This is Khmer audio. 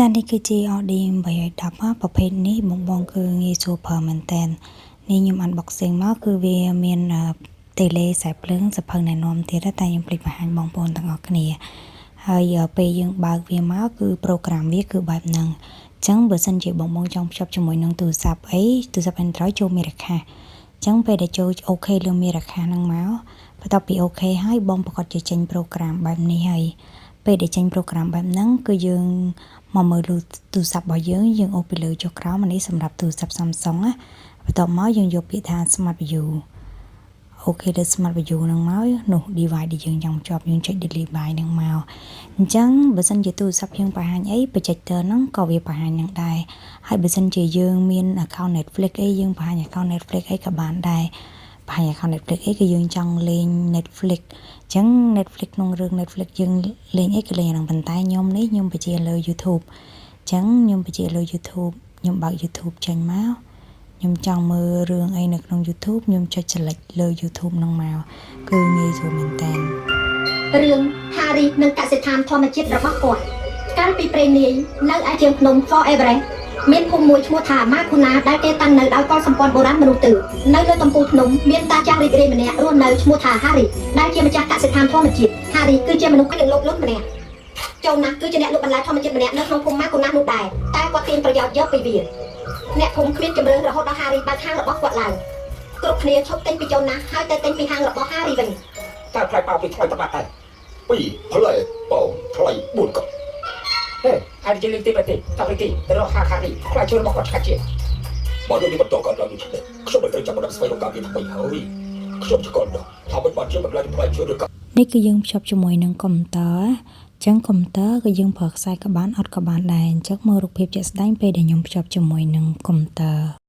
ចានេះគឺជា RD 810ប្រភេទនេះបងបងគឺងាយស្រួលប្រើមែនតើនេះខ្ញុំ unboxing មកគឺវាមាន tele ខ្សែភ្លើងសភៅណែនាំទៀតតែខ្ញុំភ្លេចបង្ហាញបងប្អូនទាំងអស់គ្នាហើយពេលយើងបើកវាមកគឺ program វាគឺបែបហ្នឹងអញ្ចឹងបើសិនជាបងបងចង់ភ្ជាប់ជាមួយនឹងទូរស័ព្ទអីទូរស័ព្ទ Android ចូល Miracast អញ្ចឹងពេលដែលចូល OK លើ Miracast ហ្នឹងមកបន្ទាប់ពី OK ហើយបងប្រកាសជាចេញ program បែបនេះហើយពេលដែលចេញ program បែបហ្នឹងគឺយើងមកមើលទូរស័ព្ទរបស់យើងយើងអូសពីលើចុះក្រោមអានេះសម្រាប់ទូរស័ព្ទ Samsung ណាបន្ទាប់មកយើងយកពាក្យថា Smart View OK លើ Smart View ហ្នឹងមកនោះ device ដែលយើងចង់ភ្ជាប់យើងចុច delete by ហ្នឹងមកអញ្ចឹងបើសិនជាទូរស័ព្ទយើងបង្ហាញអី projector ហ្នឹងក៏វាបង្ហាញនឹងដែរហើយបើសិនជាយើងមាន account Netflix អីយើងបង្ហាញ account Netflix អីក៏បានដែរបង្ហាញ account Netflix អីគឺយើងចង់លេង Netflix អញ្ចឹង Netflix ក្នុងរឿង Netflix យើងលេងអីក៏លេងអាហ្នឹងប៉ុន្តែខ្ញុំនេះខ្ញុំបញ្ជាលើ YouTube អញ្ចឹងខ្ញុំបញ្ជាលើ YouTube ខ្ញុំបើក YouTube ចេញមកខ្ញុំចង់មើលរឿងអីនៅក្នុង YouTube ខ្ញុំចុច select លើ YouTube ហ្នឹងមកគឺងាយស្រួលមែនតើ រឿងហារីនិងកសិដ្ឋានធម្មជាតិរបស់គាត់កាលពីព្រេងនាយនៅឯជើងភ្នំ For Everest មានភូមិមួយឈ្មោះថាម៉ាគូណាដែលគេតាំងនៅដោយកុលសម្ព័ន្ធបុរាណមនុស្សទើនៅលើកំពូលភ្នំមានតាចាស់រីករាយម្នាក់រស់នៅឈ្មោះថាហារីដែលជាម្ចាស់កសិដ្ឋានធម្មជាតិហារីគឺជាមនុស្សនិងលោភលន់ម្នាក់ចូលណាស់គឺជាអ្នកលក់បន្លែធម្មជាតិម្នាក់នៅក្នុងភូមិម៉ាគូណានោះដែរតែគាត់ទាញប្រយោជន៍យកពីវាអ្នកភូមិគ្មានជំរឿនរហូតដល់ហារីបើកហាងរបស់គាត់ឡើងគ្រប់គ្នាឈប់ទិញពីចូលណាស់ហើយទៅទិញពីហាងរបស់ហារីវិញ តើថ្លៃប៉ាវពីថ្លៃប្របាត់ដែរ 2ផ្លែប៉ោងថ្លៃ4កុក ហេហើយនិយាយលេងទេបែបទេតោះរីគីទៅរកហាខារីខ្លាចជួយរបស់គាត់ឆ្កាច់ជាង បើរឿងនេះបន្តកើតឡើងដូចនេះខ្ញុំមិនត្រូវចាប់ផ្ដើមស្វែងរកការងារថ្មីហើយខ្ញុំឆ្កល់ណាស់ថាមិនបានជាបន្លែផ្លែឈើឬក៏ នេះគឺយើងភ្ជាប់ជាមួយនឹងកុំព្យូទ័រអញ្ចឹងកុំព្យូទ័រគឺយើងប្រើខ្សែក៏បានអត់ក៏បានដែរអញ្ចឹងមើលរូបភាពជាក់ស្ដែងពេលដែលខ្ញុំភ្ជាប់ជាមួយនឹងកុំព្យូទ័រ។